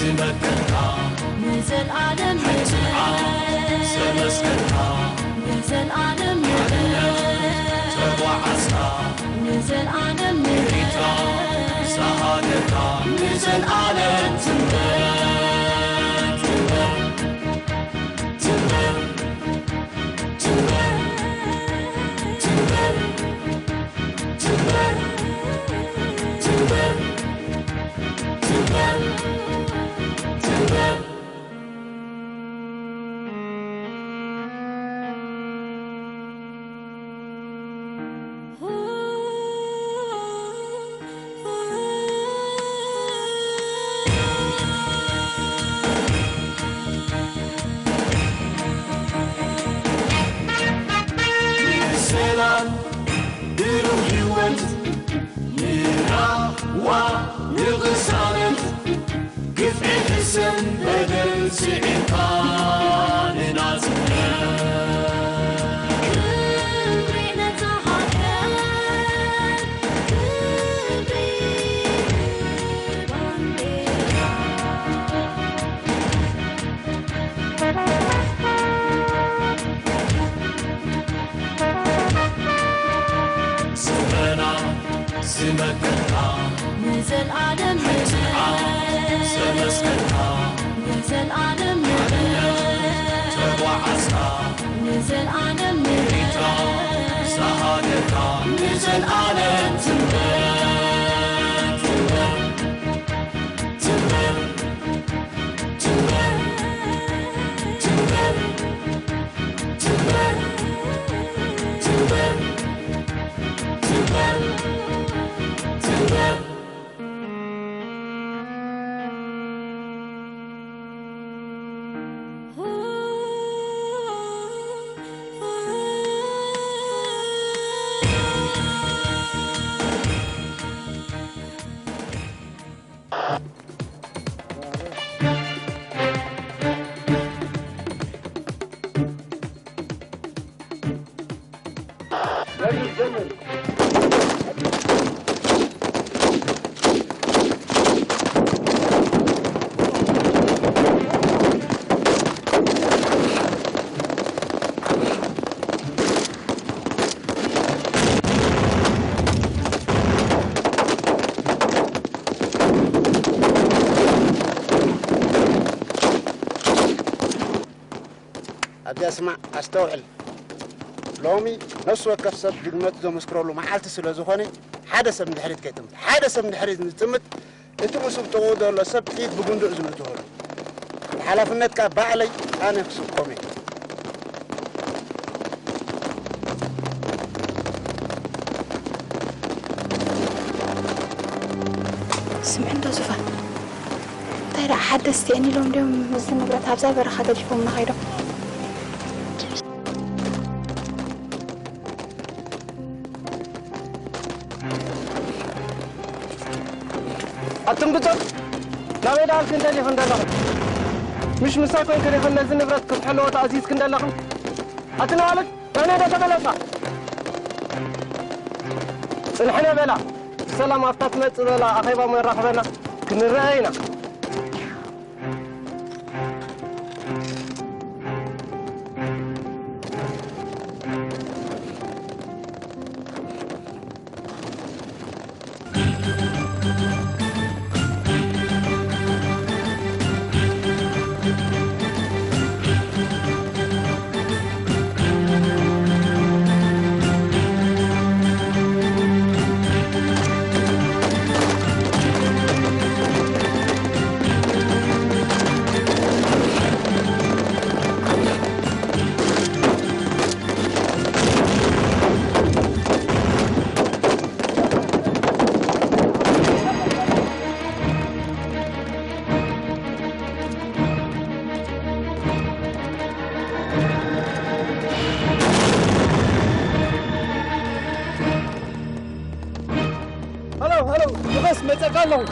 ንዘልኣለም ንዘልኣለም ንዘልኣለም ንዘልኣለም ንዘልኣለም ትንበር ትንበር ትንበር ሰላም ብሩህ ህይወት ንራዋ ንቕሳነት ግፍዒ ሕሰም በደል ስዒርካ ንናጽነት ክብሪ ነታ ሃገር ክብሪ ባንዴራ ስረና ዝመከትካ ንዘልኣለም ሕጅኣ ዘመስከትካ ንዘልኣለም ተጓዓዝካ ንዘልኣለም ሪታ ሳሃገርካ ንዘልኣለም ትንበር ትንበር ትንበር ትንበር ትንበር ትንበር ትንበር ትንበር ትንበር ኣብዚኣ ስማዕ፣ ኣስተውዕል። ሎሚ ነፍሲ ወከፍ ሰብ ድግመት ዘመስክረሉ መዓልቲ ስለ ዝኾነ፣ ሓደ ሰብ ንድሕሪት ከይጥምት፣ ሓደ ሰብ ንድሕሪት ዝጥምት፣ እቲ ምስኡ ጥቕኡ ዘሎ ሰብ ጥይት ብጉንድኡ ዝምትወሉ። ሓላፍነትካ ባዕለይ ኣነ ክስከሞ እየ። ስምዒ እንዶ ዙፋን፣ እንታይ ደኣ ሓደስቲ እየን ኢሎም ድዮም ምስቲ ንብረት ኣብዛ በረኻ ገዲፎምና ከይዶም? ኣቱም ብጾት፣ ናበይ ደኣ ኣልክን ደሊኽን ዘለኽን? ምሽ ምሳይ ኮንክን ኢኽን ነዚ ንብረት ክትሕልዎ ተኣዚዝክን ዘለኽን? ኣቲ ንባልክ፣ ናበይ ዶ ተመለሳ? ጽንሕና በላ፣ ብሰላም ኣብታ ትመጽእ ዘላ ኣኼባ መራኽበና ክንረኣይ ኢና። ሃሎ፣ ሃሎ፣ ንፈስ መጸካ ኣለኹ።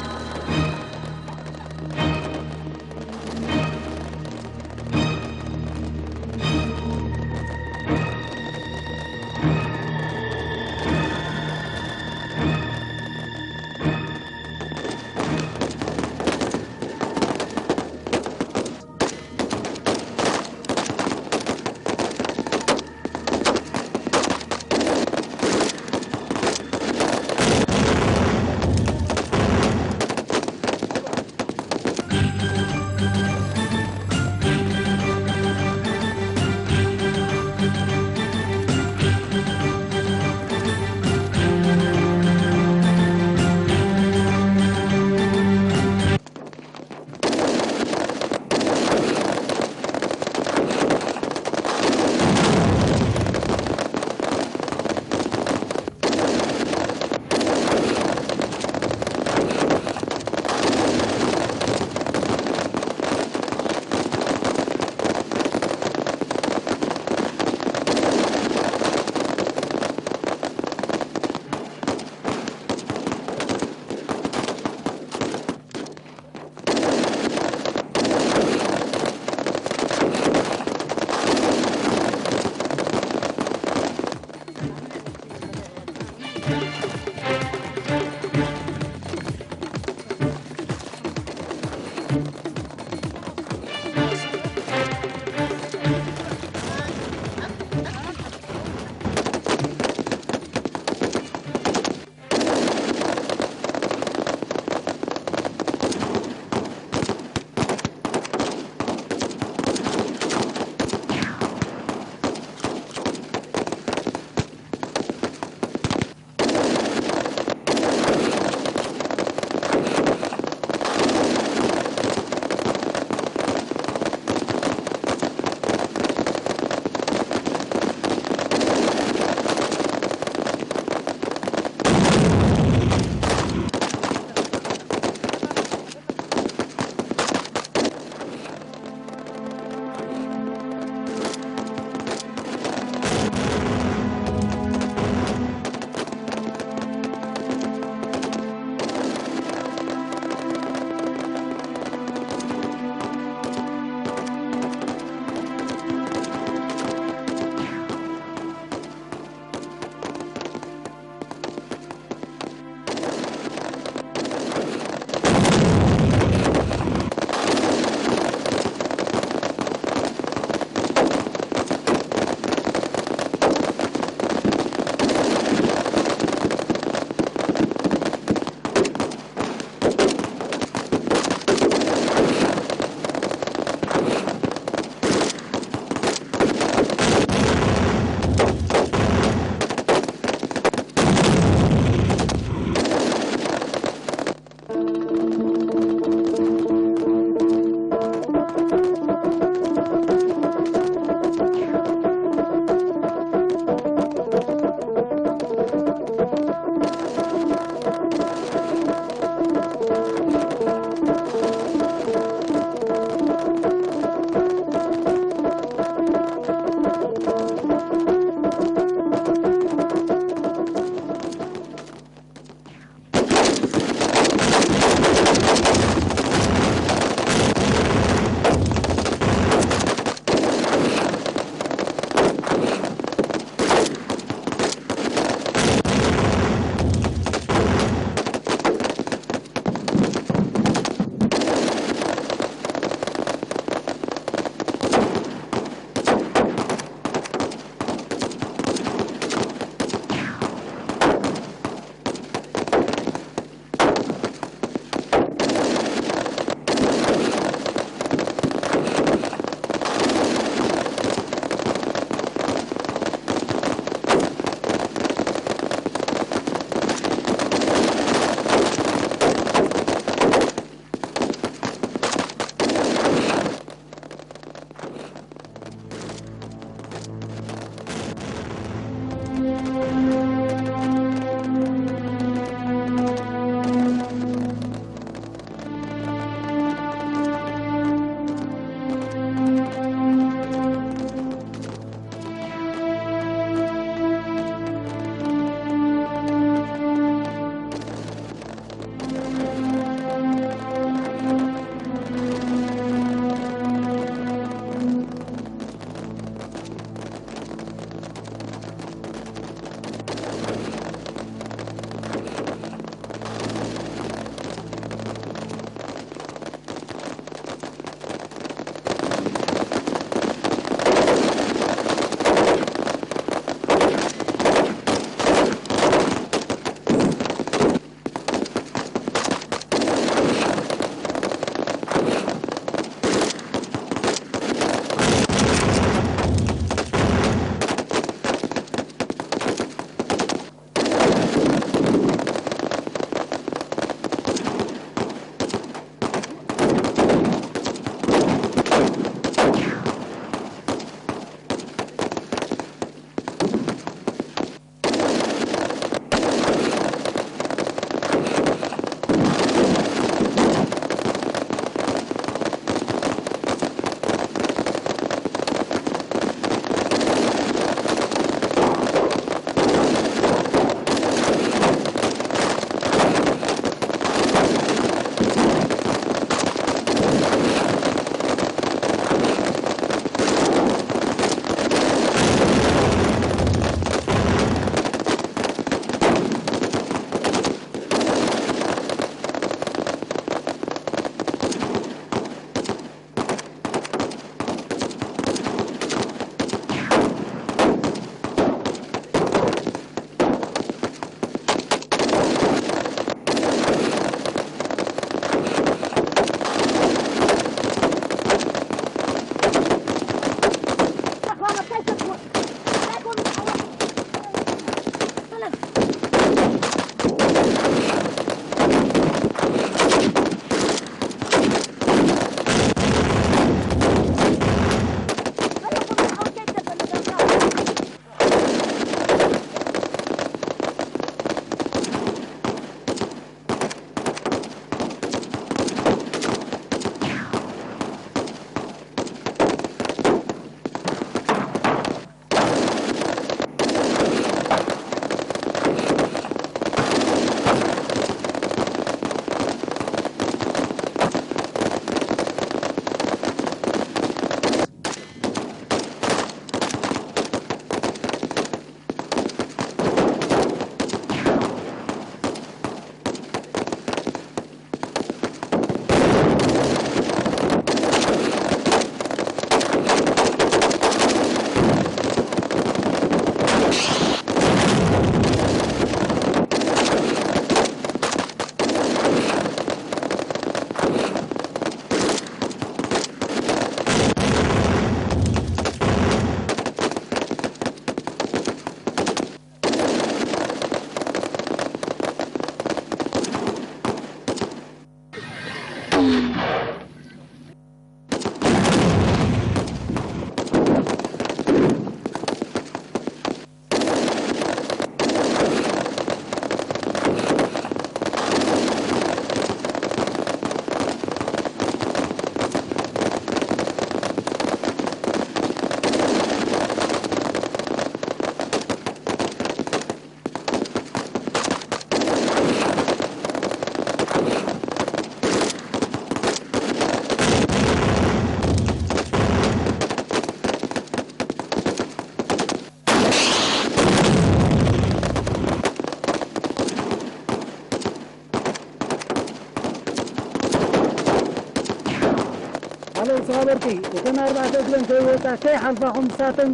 ኣለዉ ተኸበርቲ፣ እተን ኣርባዕተ እግረን ከይወጻ ከይሓልፋኹም እሳተን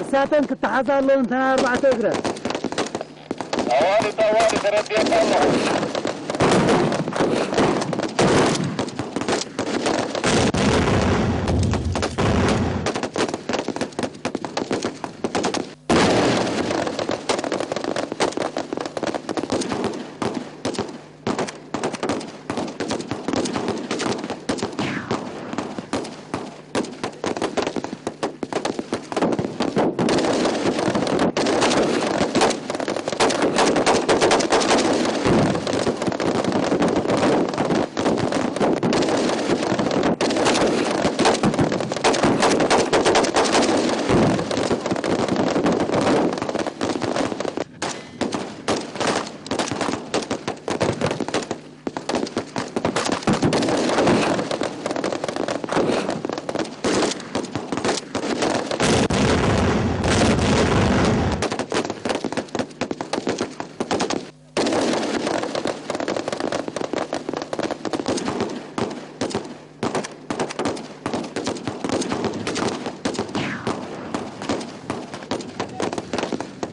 እሳተን ክተሓዛ ኣለወን እተን ኣርባዕተ እግረን። ኣዋልድ ኣዋልድ ተረዲኦካ ኣለኹ።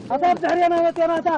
ኣታ ብድሕርና መፅና እታ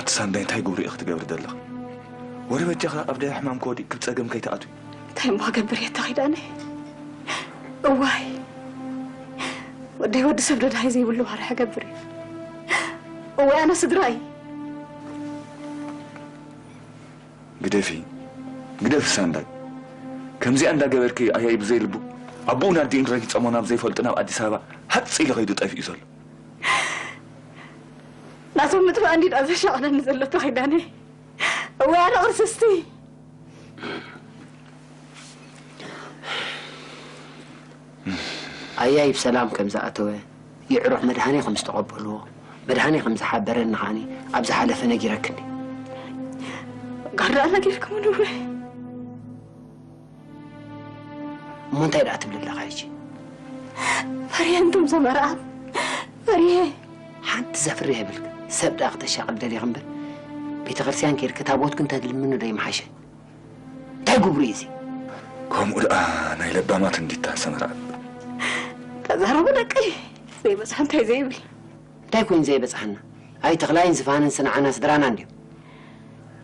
ኣቲ ሳንዳይ እንታይ ግብሪ ኢኺ ትገብሪ ዘለኺ? ወረ በጃኻ ኣብ ደይ ሕማም ክወዲእ ክብ ጸገም ከይትኣትዊ። እንታይ እሞ ክገብር እየ ተኺዳነ? እዋይ ወደይ ወዲ ሰብ ደዳይ ዘይብሉ ባርሕ ገብር እዩ። እዋይ ኣነ ስድራይ ግደፊ ግደፊ ሳንዳይ ከምዚኣ እንዳገበርኪ ኣያይ ብዘይ ልቡ ኣቦኡን ኣዲኡን ረጊጾሞ ናብ ዘይፈልጡ ናብ ኣዲስ ኣበባ ሃጽ ኢሉ ከይዱ ጠፊኡ ዘሎ። ናቶም ምጥፋእ እንዲዳ ዘሻቕለኒ ዘሎ ተኺዳነ። እዋይ ኣነ ቅርስስቲ ኣያይ ብሰላም ከም ዝኣተወ ይዕሩኽ መድሃኔ ከም ዝተቐበልዎ መድሃኔ ከም ዝሓበረኒ ከዓኒ ኣብ ዝሓለፈ ነጊረክኒ። ጋር ደኣ ነጊርክምኒ እውነ እሞ እንታይ ደኣ ትብል ኣለኻ ሕጂ? ፈርየ እንቱም ሰመርኣብ ፈርየ ሓንቲ ዘፍርህ የብልክ ሰብ ደኣ ክተሻቕል ደሊኽ እምበር ቤተ ክርስቲያን ከይድክ ታቦትክ እንተትልምኑ ዶ ይምሓሸ? እንታይ ግብሩ እዩ እዚ? ከምኡ ደኣ ናይ ለባማት እንዲታ ሰመርኣብ። ተዛረቡ ደቂ ዘይበዝሖ እንታይ ዘይብል እንታይ ኮይኑ ዘይበጽሓና? ኣይ ተኽላይን ዝፋንን ስንዓና ስድራና እንድዮም።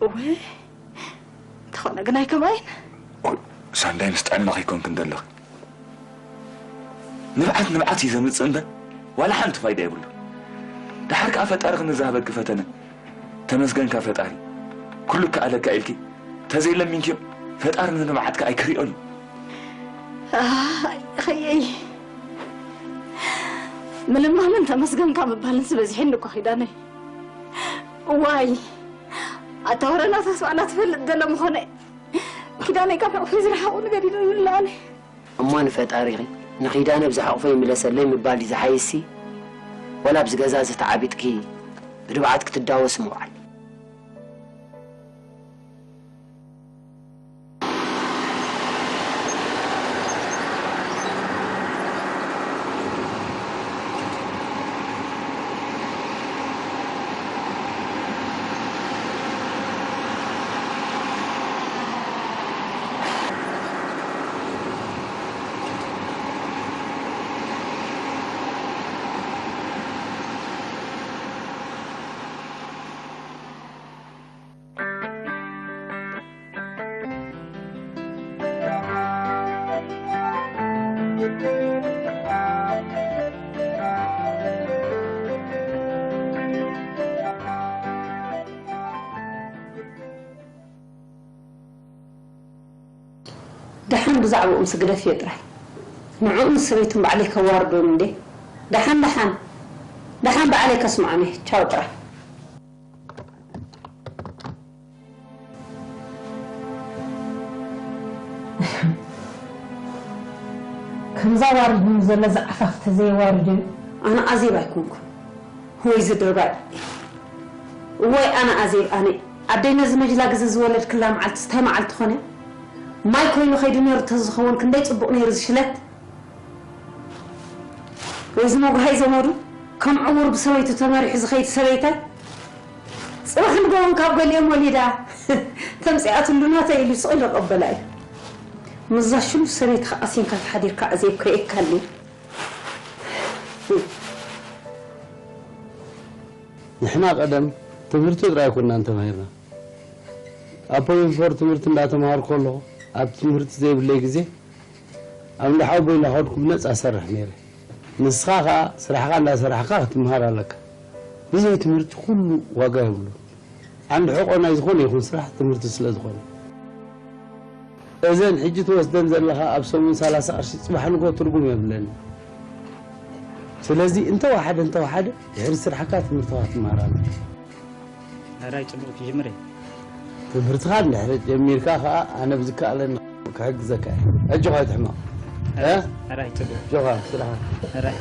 እወ እንተኾነ ግን ኣይከማይን ሳንዳይ ምስ ጥዕና ከይኮንክን ዘለኺ ንብዓት ንብዓት እዩ ዘምጽእ እምበር ዋላ ሓንቲ ፋይዳ የብሉ። ደሓር ከኣ ፈጣሪ ክንዛሃበኪ ፈተነ። ተመስገንካ ፈጣሪ ኩሉ ከኣለካ ኢልኪ ተዘይለሚንኪዮ ፈጣሪ ንልምዓትካ ኣይክሪኦን እዩ። ኣይ ኸየይ ምልማንን ተመስገንካ ምባልን ዝበዝሐኒ እኮ ኪዳነይ። እዋይ ኣታ ወረ ናታ ስማዕና ትፈልጥ ደለ ምኾነ ኪዳነይ ካብ ሕቑፈይ ዝረሓቑ ንገዲዶም ይብላኣነ። እሞ ንፈጣሪኺ ንኺዳነ ብዝሓቑፎ ይምለሰለይ ምባል ድዩ ዝሓይስሲ? ወላ ኣብዚ ገዛ እዚ ተዓቢጥኪ ብድብዓት ክትዳወሲ ምውዓል? ደሓን ብዛዕባኡም ስግደፍዮ ጥራይ ንዕኡን ሰበይቱን ባዕለይ ከዋርዶም እንዴ ደሓን ደሓን ደሓን ባዕለይ ከስምዖም እየ ቻው ጥራይ። ከምዛ ዋርድኒ ዘሎ ዝዓፋፍ ተዘየዋርድን ኣነ ኣዜብ ኣይኮንኩን ወይ ዝድርባይ ወይ ኣነ ኣዜብ ኣነ ኣደይ ነዚ መጅላ ግዜ ዝወለድክላ መዓልቲ ስታይ መዓልቲ ኮነ ማይ ኮይኑ ከይዱ ነይሩ ተዝኸውን ክንደይ ፅቡቕ ነይሩ ዝሽለት ወይ ዝመጉሃይ ዘመዱ ከም ዕውር ብሰበይቱ ተመሪሑ ዝኸይድ ሰበይታይ ፅባሕ ንገውን ካብ ገሊኦም ወሊዳ ተምፅኣትሉ ናተይ ኢሉ ስቕ ኢሉ ቀበላ እዩ። ምዛ ሽሉ ሰበይትኻ ኣሲንካ ተሓዲርካ ኣዜብ ክርእየካ ኣልዩ። ንሕና ቀደም ትምህርቲ ጥራይ ኮናን ተማሂርና። ኣብ ፖሊንፎር ትምህርቲ እንዳተማሃርኩ ከለኹ ኣብ ትምህርቲ ዘይብለይ ግዜ ኣብ እንዳ ሓወቦይ እንዳኸድኩ ብነጻ እሰርሕ ነይረ። ንስኻ ኸኣ ስራሕኻ እንዳሰራሕካ ክትምሃር ኣለካ። ብዘይ ትምህርቲ ኩሉ ዋጋ የብሉን። ዓንዲ ሕቖ ናይ ዝኾነ ይኹን ስራሕ ትምህርቲ ስለ ዝኾነ። እዘን ሕጂ ትወስደን ዘለኻ ኣብ ሰሙን ሰላሳ ቅርሺ ጽባሕ ንግሆ ትርጉም የብለን። ስለዚ እንተወሓደ እንተወሓደ ድሕሪ ስራሕካ ትምህርትኻ ክትመሃር ኣለካ። ሕራይ ጽቡቕ ትጅምር እየ። ትምህርትኻ እንድሕሪ ጀሚርካ ኸኣ ኣነ ብዝከኣለኒ ክሕግዘካ እየ። ኣጆኻ ኣይትሕመቕ። እ? ሕራይ ጽቡቕ። ኣጆኻ ስራሕኻ። ሕራይ።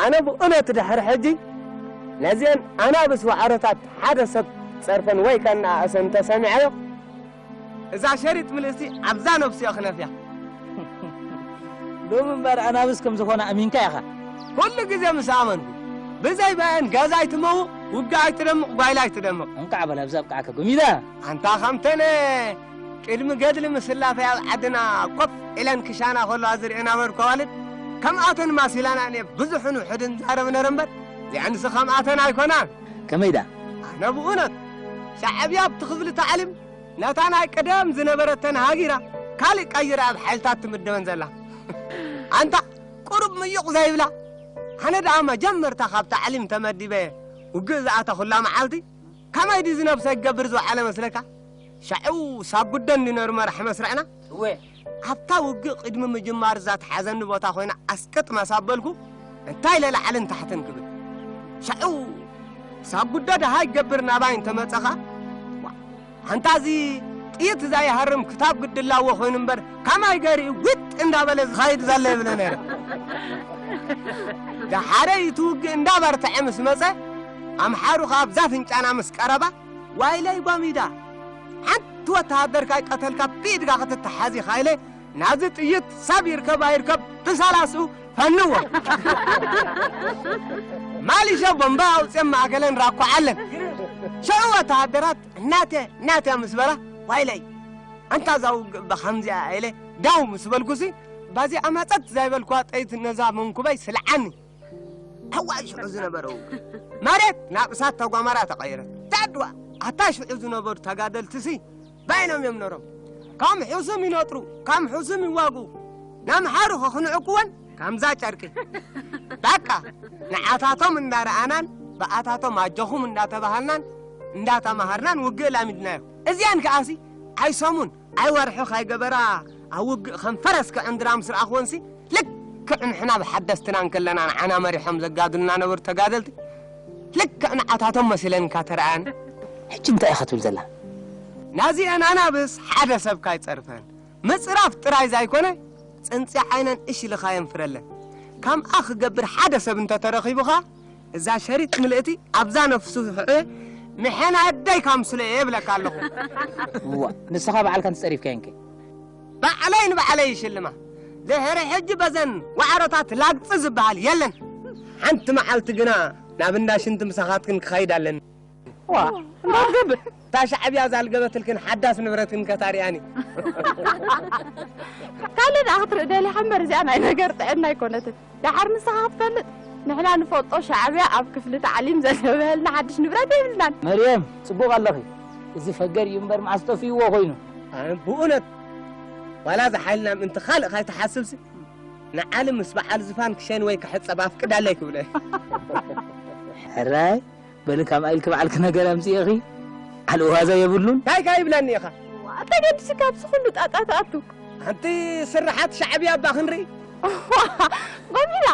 ኣነ ብእውነት ድሕሪ ሕጂ ነዚአን ኣናብስ ዋዕሮታት ሓደ ሰብ ክጸርፈን ወይ ከነኣእሰን እንተሰሚዐዮ፣ እዛ ሸሪጥ ምልእቲ ኣብዛ ነብሱ እየ ክነፍያ። ሎሚ እምበር ኣናብስ ከም ዝኾና ኣሚንካ ኢኻ። ኩሉ ግዜ ምስ ኣመንኩ፣ ብዘይ በአን ገዛ ኣይትመውቕ፣ ውግእ ኣይትደምቕ፣ ጓይላ ኣይትደምቕ። እንቃዕ በል ኣብዚ ኣብቅዓካ ጎሚዳ። ኣንታ ከምተነ ቅድሚ ገድሊ ምስላፈይ ኣብ ዓድና ኮፍ ኢለን ክሻና ከለዋ ዝርእየን ኣበርኩ ኣዋልድ፣ ከምኣተን ማሲላና እኔ ብዙሕን ውሑድን ዛረብ ነረ እምበር፣ እዚኣንስ ከምኣተን ኣይኮናን። ከመይ ደኣ? ኣነ ብእውነት ሻዕብያ ኣብቲ ክፍሊ ታዕሊም ነታ ናይ ቀደም ዝነበረተን ሃጊራ ካልእ ቀይራ ኣብ ሓይልታት ትምደበን ዘላ። ኣንታ ቁሩብ ምዩቕ ዘይብላ። ኣነ ደኣ መጀመርታ ካብ ታዕሊም ተመዲበ ውግእ ዝኣተኹላ መዓልቲ ከመይ ድዩ ዝነብሰ ይገብር ዝወዓለ መስለካ? ሻዑ ሳጉደ እንዲ ነሩ መራሒ መስርዕና። እወ። ኣብታ ውግእ ቅድሚ ምጅማር እዛ ተሓዘኒ ቦታ ኮይና ኣስቅጥ መሳበልኩ እንታይ ኢለ ላዕልን ታሕትን ክብል። ሻዑ ሳጉደ ደሃ ይገብር ናባይ እንተመጸኻ። ዋ፣ ኣንታ እዚ ጥይት እዛ ይሃርም ክታብ ግድላዎ ኮይኑ እምበር ከማይ ገሪኡ ውጥ እንዳበለ ዝኸይድ ዘሎ ይብለ ነይረ። ደሓረ እቲ ውግእ እንዳበርትዐ ምስ መጸ ኣምሓሩ ካብ እዛ ፍንጫና ምስ ቀረባ ዋይለይ ጎሚዳ፣ ሓንቲ ወተሃደር ካይቀተልካ ብኢድካ ክትተሓዝ ኢኻ ኢለ ናዚ ጥይት ሰብ ይርከብ ኣይርከብ ብሰላስኡ ፈንዎ። ማሊሸ ቦምባ ኣውፅኦም ማእከለን ራኳዓለን። ሽዑ ወተሃደራት እናተ እናተ ምስ በላ ዋይለይ፣ ኣንታ እዛ ውግእ ብኸምዚኣ ኢለ ዳው ምስ በልኩሲ ባዚኣ መፀት ዘይበልኩዋ ጠይት ነዛ መንኩበይ ስልዓኒ። እዋይ ሽዑ ዝነበረ ውግእ መሬት ናብ እሳተ ጎመራ ተቐይረት። ታድዋ ኣታ ሽዑ ዝነበሩ ተጋደልትሲ ባይኖም እዮም ነሮም። ከም ሕሱም ይነጥሩ፣ ከም ሕሱም ይዋግኡ። ነምሓሩ ከኽንዕቅወን ከምዛ ጨርቂ። በቃ ንዓታቶም እንዳረኣናን ብኣታቶም ኣጆኹም እንዳተባሃልናን እንዳተማሃርናን ውግእ ላሚድናዮ። እዚኣን ከኣሲ ኣይሰሙን ኣይወርሒ ካይገበራ ኣብ ውግእ ከም ፈረስ ክዕንድራ ምስ ረኣኽወንሲ ልክዕ ንሕና ብሓደስትና እንከለና ንዓና መሪሖም ዘጋድሉና ነበሩ ተጋደልቲ ልክዕ ንዓታቶም መሲለን እንካ ተረኣያን። ሕጂ እንታይ ኢኻ ትብል ዘላ? ናዚአን ኣናብስ ሓደ ሰብ ካይጸርፈን ምጽራፍ ጥራይ ዛይኮነ ጽንጺ ዓይነን እሽ ኢልኻ የንፍረለን። ከምኣ ክገብር ሓደ ሰብ እንተተረኺቡኻ እዛ ሸሪጥ ምልእቲ ኣብዛ ነፍሱ ሕዑ ምሐን ኣደይ ካምስሎ እየ እብለካ ኣለኹ። እዋ ንስኻ ባዕልካ እንተጸሪፍካዮ እንከ? ባዕለይ ንባዕለይ ይሽልማ። ድሕሪ ሕጂ በዘን ዋዕሮታት ላግጺ ዝበሃል የለን። ሓንቲ መዓልቲ ግና ናብ እንዳ ሽንቲ ምሳኻትክን ክኸይድ ኣለኒ። ዋ እንዳትገብር እታ ሻዕብያ ዛልገበትልክን ሓዳስ ንብረትክን ከታሪኣኒ። ካልእ ደኣ ክትርኢ ደሊኻ እምበር እዚኣ ናይ ነገር ጥዕና ኣይኮነትን። ደሓር ንስኻ ክትፈልጥ ንሕና ንፈልጦ ሻዕብያ ኣብ ክፍሊ ታዕሊም ዘለ በህልና ሓድሽ ንብረት የብልናን። መርየም ጽቡቕ ኣለኺ። እዚ ፈገር እዩ እምበር መዓስ ጠፊእዎ ኮይኑ። ኣነ ብእውነት ዋላ እዚ ሓይልና ምእንቲ ካልእ ካይትሓስብሲ ንዓሊ ምስ በዓል ዝፋን ክሸን ወይ ክሕጸብ ኣፍቅዳለይ ክብሎ እየ። ሕራይ በሊ ከምኣ ኢልኪ ባዕልኪ ነገር ኣምጺእኺ ዓሊ ዋዛ የብሉን። እንታይ ካይብለኒ ኢኻ? ተገዲስካ ኣብዚ ኩሉ ጣጣ ትኣቱ። ሓንቲ ስርሓት ሻዕብያ እባ ክንርኢ። ጎሚላ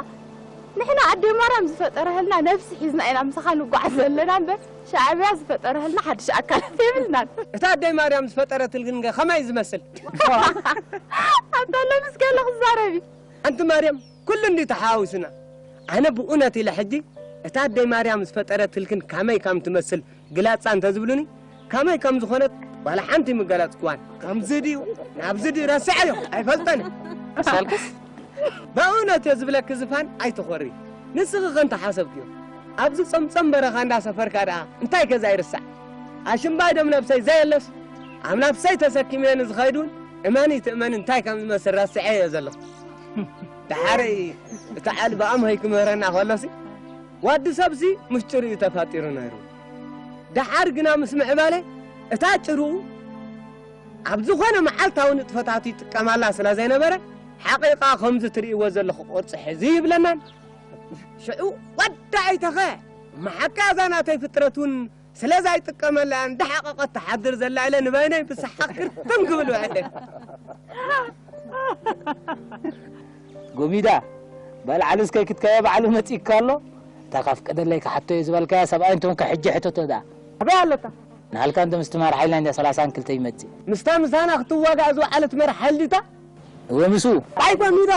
ንሕና ኣደ ማርያም ዝፈጠረህልና ነብሲ ሒዝና ኢና ምሳኻ ንጓዓዝ ዘለና እምበር ሻዕብያ ዝፈጠረህልና ሓድሽ ኣካላት የብልናን። እታ ኣደይ ማርያም ዝፈጠረትልክን ከ ከመይ ዝመስል? ኣታ ለምስ ገለ ክዛረቢ። ኣንቲ ማርያም ኩሉ እንዲ ተሓዋዊስና። ኣነ ብእውነት ኢለ ሕጂ እታ ኣደይ ማርያም ዝፈጠረትልክን ከመይ ከም ትመስል ግላጻ እንተዝብሉኒ ከመይ ከም ዝኾነት ዋላ ሓንቲ ምገለጽክዋን። ከምዚ ድዩ ናብዚ ድዩ ረስዐዮ ኣይፈልጠን። ሳልክስ በእውነት እየ ዝብለኪ ዝፋን ኣይትኾሪ። ንስኺ ከ እንተሓሰብክዮ ኣብዚ ጸምጸም በረኻ እንዳሰፈርካ ደኣ እንታይ ከ ዘይርሳዕ? ኣሽምባይ ደም ነብሰይ ዘየለስ ኣብ ነብሰይ ተሰኪመ ንዝኸይድ እውን እመኒ ትእመኒ እንታይ ከም ዝመስል ረስዐ እየ ዘለኹ። ደሓረይ እቲ ዓሊ ብኣምሆይ ክምህረና ከሎሲ ዋዲ ሰብሲ ምስ ጭርኡ ተፋጢሩ ነይሩ። ደሓር ግና ምስ ምዕባለ እታ ጭርኡ ኣብ ዝኾነ መዓልታዊ ንጥፈታቱ ይጥቀማላ ስለ ዘይነበረ ሓቂቓ ከምዚ ትርእይዎ ዘለኹ ቅርጺ ሕዚ ይብለናን። ሽዑ ወዲ ኣይተኸ መሓቃ እዛ ናተይ ፍጥረት እውን ስለዛ ይጥቀመላ እንዳሓቐቐት ትሓድር ዘላ ኢለ ንበይነይ ብሰሓቕ ክርትም ክብል ውዕለ። ጎሚዳ በል ዓሊ እስከ ክትካየ ባዕሉ መጺእካ ኣሎ። እታ ካፍቀደለይ ክሓቶ እየ ዝበልካያ ሰብኣይ እንተኾንካ ሕጂ ሕተቶ ደኣ። ኣበይ ኣለታ? ንሃልካ እንተ ምስትማር ሓይልና እንዳ ሰላሳን ክልተ ይመጽእ። ምስታ ምሳና ክትዋጋእ ዝወዓለት መርሓል ድታ? እወ ምስኡ። ኣይ ጎሚዳ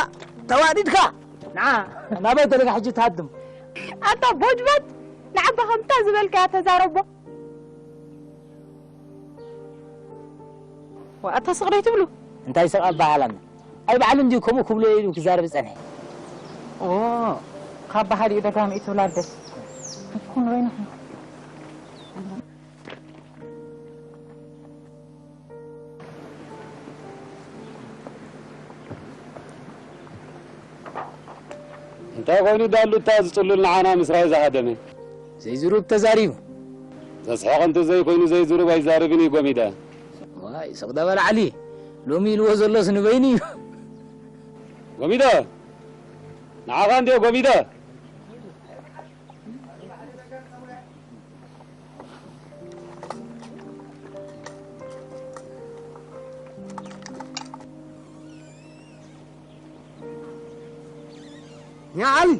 ተዋዲድካ። ንዓ ናበይ ደለካ ሕጂ ትሃድም? ኣታ ቦጅበት ንዓባ ከምታ ዝበልካያ ተዛረቦ። ወኣታ ስቕ ደይ ትብሉ? እንታይ ስቕ ኣበሃላና? ኣይ ባዕሉ እንዲዩ ከምኡ ክብሎ ኢሉ ክዛረብ ዝጸንሐ። ኦ፣ ካብ ባህሪኡ ደጋሚኡ ትብላ ኣደ። ንስኹም በይንኹም። እንታይ ኮይኑ ዳሉታ ዝጽሉል ንዓና ምስራይ ዝሃደመ? ዘይዝሩብ ተዛሪቡ። ዘስሕቕ እንተ ዘይኮይኑ ዘይዝሩብ ኣይዛረብን እዩ ጎሚዳ። ዋይ፣ ስቕ ዳ በል ዓሊ። ሎሚ ኢልዎ ዘሎስ ንበይኑ እዩ። ጎሚዳ! ንዓኻ እንድዮ ጎሚዳ! ያ ዓሊ!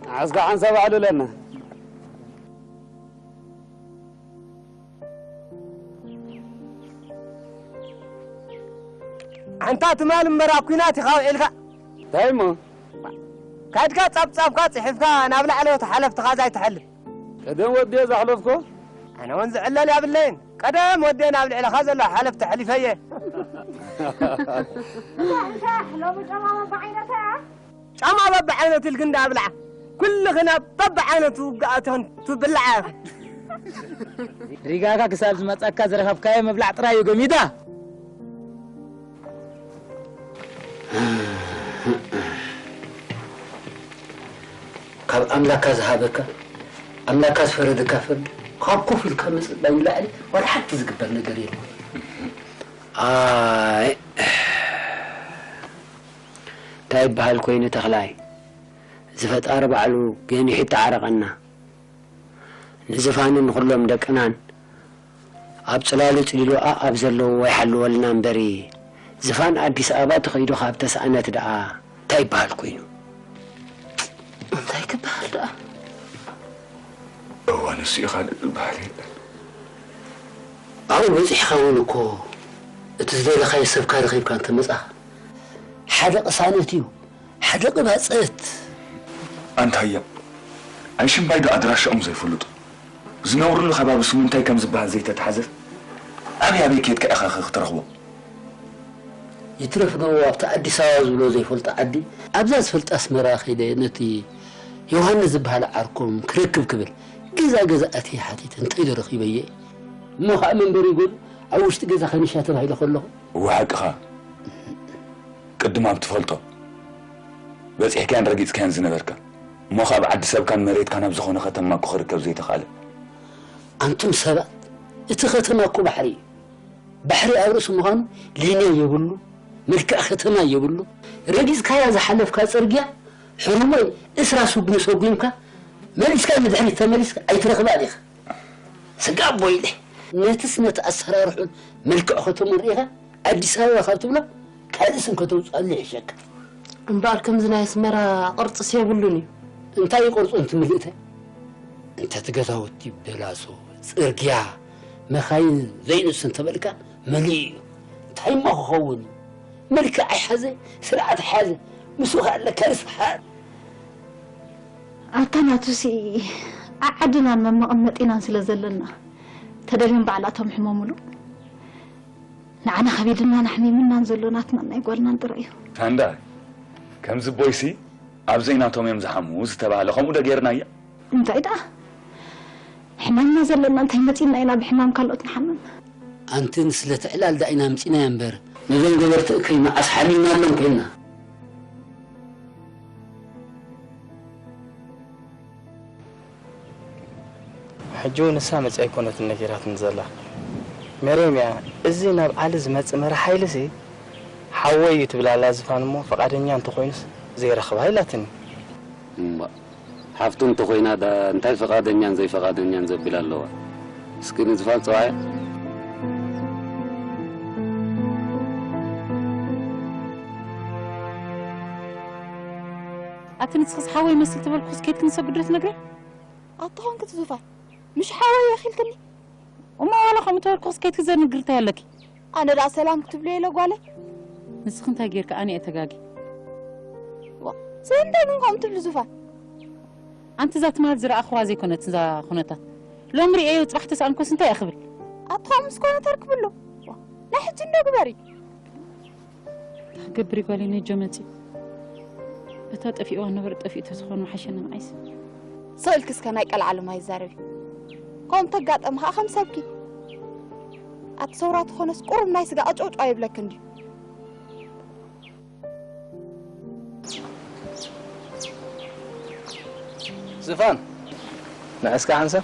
ንዓስካ ሓንሳብ ኣዕልለና። ኣንታ ትማል እምበር ኣብ ኲናት ኢኻ ውዒልካ። እንታይ እሞ? ካድካ ጻብጻብካ ጽሒፍካ ናብ ላዕለዎት ሓለፍትኻ ዘይትሓልፍ። ቀደም ወዲየ ዘሕለፍኮ? ኣነ እውን ዝዕለል ያብለይን። ቀደም ወዲየ ናብ ልዕለኻ ዘሎ ሓለፍቲ ኣሕሊፈየ። እንሻሕ፣ ሎሚ ጨማ በብዓይነታ። ጫማ በብዓይነቱ ኢልክ እንዳ ኣብልዓ። ኩልኽን ኣብ በብዓይነቱ ውግኣትኽን ትብልዓ ኢኽን። ሪጋኻ ክሳብ ዝመጸካ ዝረኸብካዮ ምብላዕ ጥራይ እዩ ገሚዳ። ካብ ኣምላካ ዝሃበካ፣ ኣምላካ ዝፈረደካ ፍርዲ፣ ካብ ኮፍ ኢልካ ምጽባይ ንላዕሊ ዋላ ሓንቲ ዝግበር ነገር የለን። ኣይ፣ እንታይ ይበሃል ኮይኑ ተኽላይ፣ እዚ ፈጣሪ ባዕሉ ገኒሑ ይተዓረቐና። ንዝፋንን ንኹሎም ደቅናን ኣብ ጽላሉ ጽሊሉ ኣኣብ ዘለውዎ ይሓልወልና እምበሪ፣ ዝፋን ኣዲስ ኣበባ ተኸይዱ ካብ ተሳእነት ደኣ እንታይ ይበሃል ኮይኑ? እንታይ ክበሃል ደኣ? እዋ፣ ንሱ እዩ፣ ካልእ ዝበሃል የለን። ኣብኡ በጺሕካ እውን እኮ እቲ ዝደለኻዮ ሰብካ ረኺብካ እንተመጻኻ፣ ሓደ ቅሳነት እዩ፣ ሓደ ቅባጸት። ኣንታያ፣ ኣይሽምባይ ዶ ኣድራሻኦም ዘይፈልጡ? ዝነብርሉ ከባቢ ስሙ እንታይ ከም ዝበሃል ዘይተተሓዘ? ኣበይ ኣበይ ኬድካ ኢኻ ኸ ክትረኽቦ? ይትረፍ ዶ ኣብቲ ኣዲስ ኣበባ ዝብሎ ዘይፈልጦ ዓዲ? ኣብዛ ዝፈልጣ ኣስመራ ከይደ ነቲ ዮሃንስ ዝበሃል ዓርኮም ክረክብ ክብል ገዛ ገዛ ኣትየ ሓቲተ እንታይ ዶ ረኺበዮ? እሞ ኸኣ መንበሪ ገዝኡ ኣብ ውሽጢ ገዛ ከኒሻ ተባሂለ ከለኹ። እወ ሓቅኻ። ቅድም ኣብ ትፈልጦ በጺሕካያን ረጊጽካያን ዝነበርካ፣ እሞ ኸኣ ኣብ ዓዲ ሰብካን መሬትካን ኣብ ዝኾነ ከተማ እኮ ክርከብ ዘይተኻእለ። ኣንቱም ሰባት፣ እቲ ከተማ እኮ ባሕሪ እዩ። ባሕሪ ኣብ ርእሲ ምዃኑ ሊንያ የብሉ፣ መልክዕ ከተማ የብሉ። ረጊጽካያ ዝሓለፍካ ጽርግያ ሕሩሞይ እስራ ስጉሚ ሰጒምካ መሊስካ ንድሕሪት ተመሊስካ ኣይትረኽባን ኢኻ። ስጋ ኣቦ ኢለ ነትስ ነቲ ኣሰራርሑን መልክዕ ከተምኡ ርኢኻ ኣዲስ ኣበባ ካብ ትብሎ ካልእ ስም ከተውፅኣሉ ይሕሸካ። እምበኣር ከምዚ ናይ ኣስመራ ቅርፅስ የብሉን እዩ። እንታይ እዩ ቅርፁ? እንት ምልእተ እንተ እቲ ገዛውቲ በላሶ፣ ፅርግያ፣ መኻይን ዘይንእስ እንተበልካ መሊኡ እዩ። እንታይ እሞ ክኸውን እዩ? መልክዕ ኣይሓዘ፣ ስርዓት ሓዘ፣ ምስኡ ከኣ ኣለካ ርስሓት። ኣታ ናቱሲ ዓዓድናን መመቐመጢናን ስለ ዘለና ተደልዮም ባዕላቶም ሕመሙሉ። ንዓና ከቢድናን ኣሕሚምናን ዘሎ ናትናን ናይ ጓልናን ጥራይ እዩ። ታንዳ፣ ከምዚ ቦይሲ ኣብ ዘይናቶም እዮም ዝሓሙ ዝተባህለ ከምኡ ዶ ጌርናዮ? እንታይ ደኣ? ሕማምና ዘለና እንታይ መጺእና ኢና ብሕማም ካልኦት ንሓምም? ኣንቲ ንስለ ትዕላል ደኣ ኢና ኣምጺእናያ እምበር፣ ነዞም ገበርቲ እከይ መዓስ ሓሚምናሎም ኮይንና? ሕጂ እውን ንሳ መጺኣ ኣይኮነትን ነጊራትኒ ዘላ። ሜሮን እያ፣ እዚ ናብ ዓሊ ዝመጽእ መራሕ ሓይልሲ ሓወይ እዩ ትብል ኣላ ዝፋን እሞ፣ ፍቓደኛ እንተኾይኑስ ዘይረኽባ ኢላትኒ። እምባእ፣ ሓፍቱ እንተኾይና ደኣ እንታይ ፍቓደኛን ዘይፍቓደኛን ዘቢላ ኣለዋ? እስኪ ንዝፋን ጸዋያ። ኣቲ ንስኽስ ሓወይ መስል ተበልኩስ ከይድኪ ንሰብ ብድረት ነግረ? ኣታ ኾንክ ትዙፋን፣ ምሽ ሓወይ ኢኺ ኢልክኒ? እሞ ዋላ ከምኡ ተበልኩስ ከይድኪ ዘንግር እንታይ ኣለኪ? ኣነ ደኣ ሰላም ክትብልዮ ኢለ ጓለይ። ንስኺ እንታይ ጌርኪ? ኣነ እየ ተጋጊ። ዋ፣ ስለምንታይ ግን ከምኡ ትብሊ ዙፋን? ኣንቲ እዛ ትማል ዝረኣኽዋ ዘይኮነት እዛ ኩነታት። ሎሚ ርእየዮ ጽባሕ ተሳእንኮስ እንታይ እየ ክብል? ኣታ ምስ ኮነ ተርክብሉ። ዋ፣ ናይ ሕጂ እንዶ ግበሪ። እንታይ ክገብር እዩ ጓለይ ነጆ መጺኡ? እታ ጠፊእዋ ነበረ ጠፊኡ ተዝኾን ምሓሸኒ ንዓይስ። ስቕ ኢልኪ እስከ ናይ ቀልዓለም ኣይዛረቢ። ከምኡ እንተጋጠመ ኸኣ ከም ሰብኪ። ኣቲ ሰውራ ትኾነስ ቁሩብ ናይ ስጋ ቀጨውጫው ኣይብለክን ድዩ? ዝፋን፣ ንዕስካ ሓንሳብ።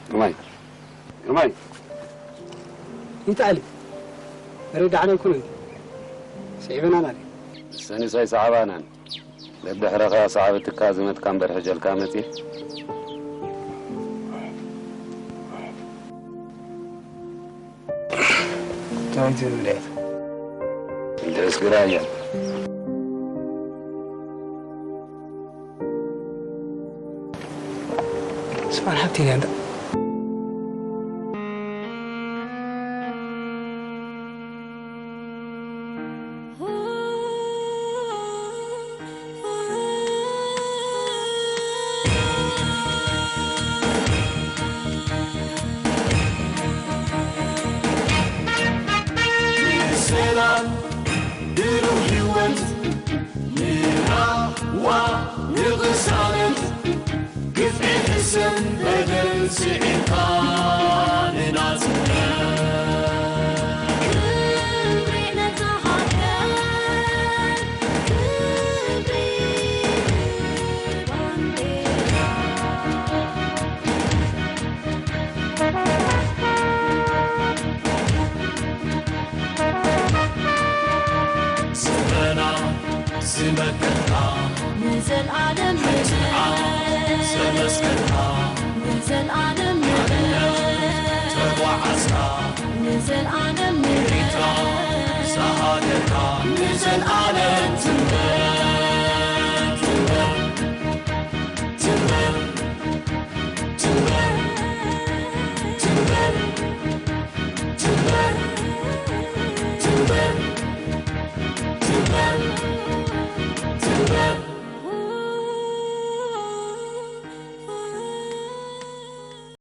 ግርማይ፣ ግርማይ። እንታይ ኣለ? መሬት ደሓን ኣይኮነን። ስዒበናን ኣለ። ሰኒስ ኣይሰዓባናን። ደድሕረኻ ሰዓበትካ ዝመትካ እምበር ሕጀልካ መጺእ። እንታይ ትብል እያ? እንድዕስ ግራ እያ። ስፋን ሓብቲ እያ እንዳ ሰላም ብሩህ ህይወት ንራዋ ንቕሳነት ግፍዒ ሕሰን በደል ስዒርካ ንናጽነት። ክብሪ ነታ ሃገር፣ ክብሪ ባንዴራ። ስምረና ዝመከርካ ንዘልኣለም ንዓድ ዘመስከርካ ንዘልኣለም ንዓድነት ተጓዓዝካ ንዘልኣለም ኤሪትራ ንዓድ ዝሃገርካ ንዘልኣለም ትንበር።